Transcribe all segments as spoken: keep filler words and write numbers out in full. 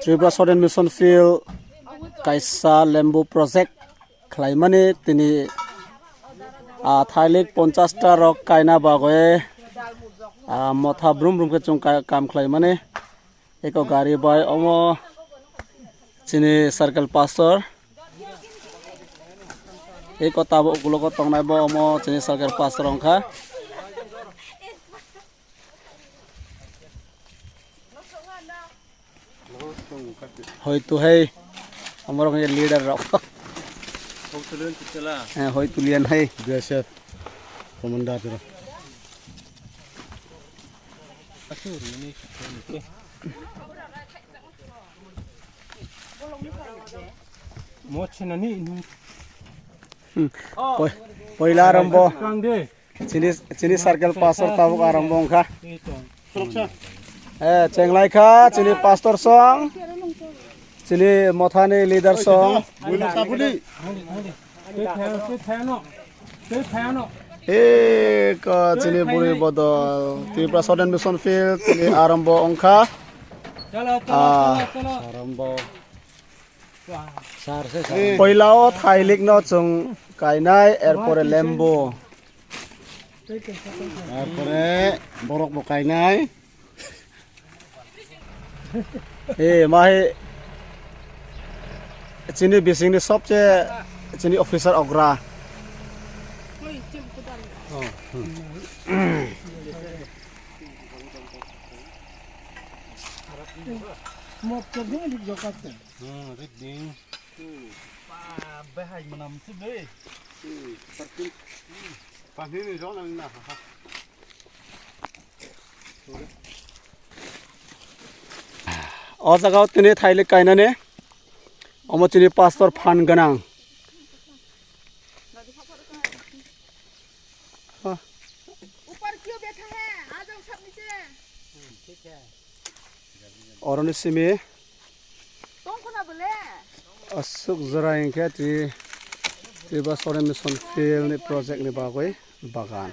Tripura Southern Mission Field kaisa lembu project khlaimani tini, ah, thailik ponchash ta rok kaina bagwi, ah, motha brum brum khe chwng ka-, kam khlaimani. Eko gari bai omo chini circle pastor. Eko tabuk ukulogo tongnai bo omo chini circle pastor wngkha. Hoi tu hai, amorok ni leader rok. Hoi tu lian hai. B S F commander tu. Mo chenani. Hmm. Poi-, poila rombo. Kang de. Chini, chini circle pastor tabuk arombo wngkha. Eh, chenglai kha, chini pastor song, chini mothani leader song. Eh, ko chini buri bodol. Tripura Southern Mission Field, chini arombo wngkha. Ah, arombo. Poilao thailikno chwng kainai, erpore lembu. Erpore borok bo kainai. Eh, mahi chini bisingni sobse chini officer ogra. Hmm, riding. Ba, bahai manam sih, be. Hmm, parking. Hmm, pahini ni rong nang na, ha, ha. O jaga o tini thailik kainani. Omo chini pastor phan gwnang. ऊपर क्यों बैठा है? आ जाओ सब नीचे। Oroni simi aswk jora hinkhe twi, twi ba Southern Mission Field ni project ni bagwi bagan.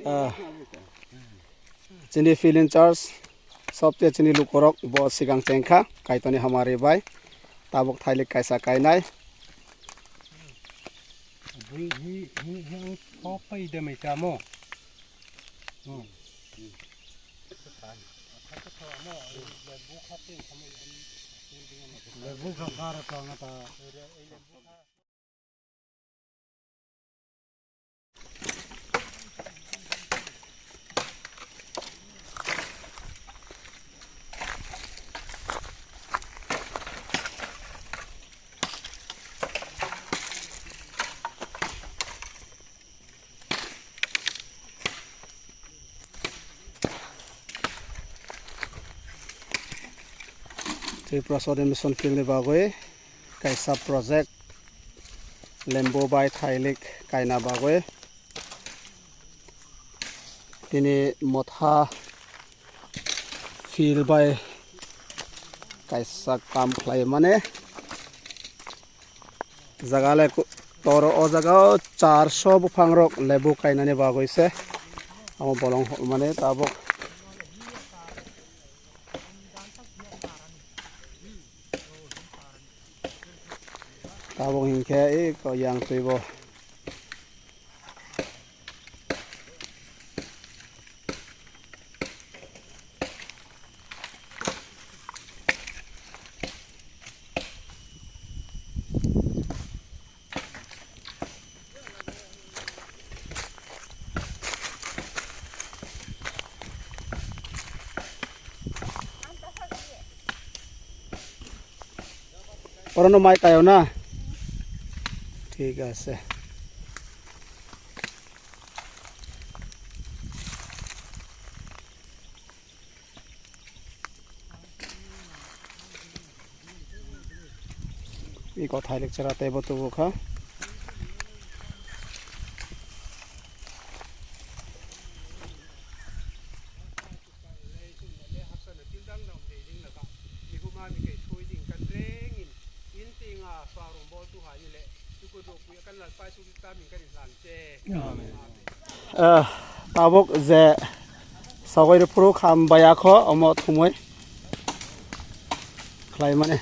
Ah, chini field in charge, sobse chini lukurok bo sigang chengkha, Kaitorni hamari bai tabuk thailik kaisa kainai. Hi, hi, hi, hi, ang thok pai de mai tamo. Hmm. Lebu kha kha ra tong ta. Tripura Southern Mission Field ni bagwi kaisa project, lembu bai thailik kaina bagwi tini motha field bai kaisa kam khlai mani. Jaga le ku-, toro o jaga o charso buphang rok lebu kainani bagwi se amo bolong mani tabuk. Tabuk hinkhe eko yang twi bo. Orono mai tayo na? Thik ase. Iko thailik chwra teibo tubu kha. Ah, tabuk je sogwi rw phuru kham baya kho, omo thumui. Lai mane.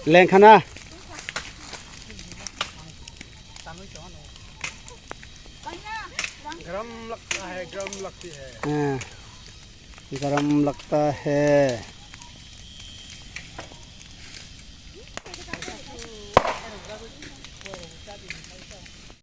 Lengkhana. गरम लगता है, गरम लगती है। हाँ, गरम लगता है।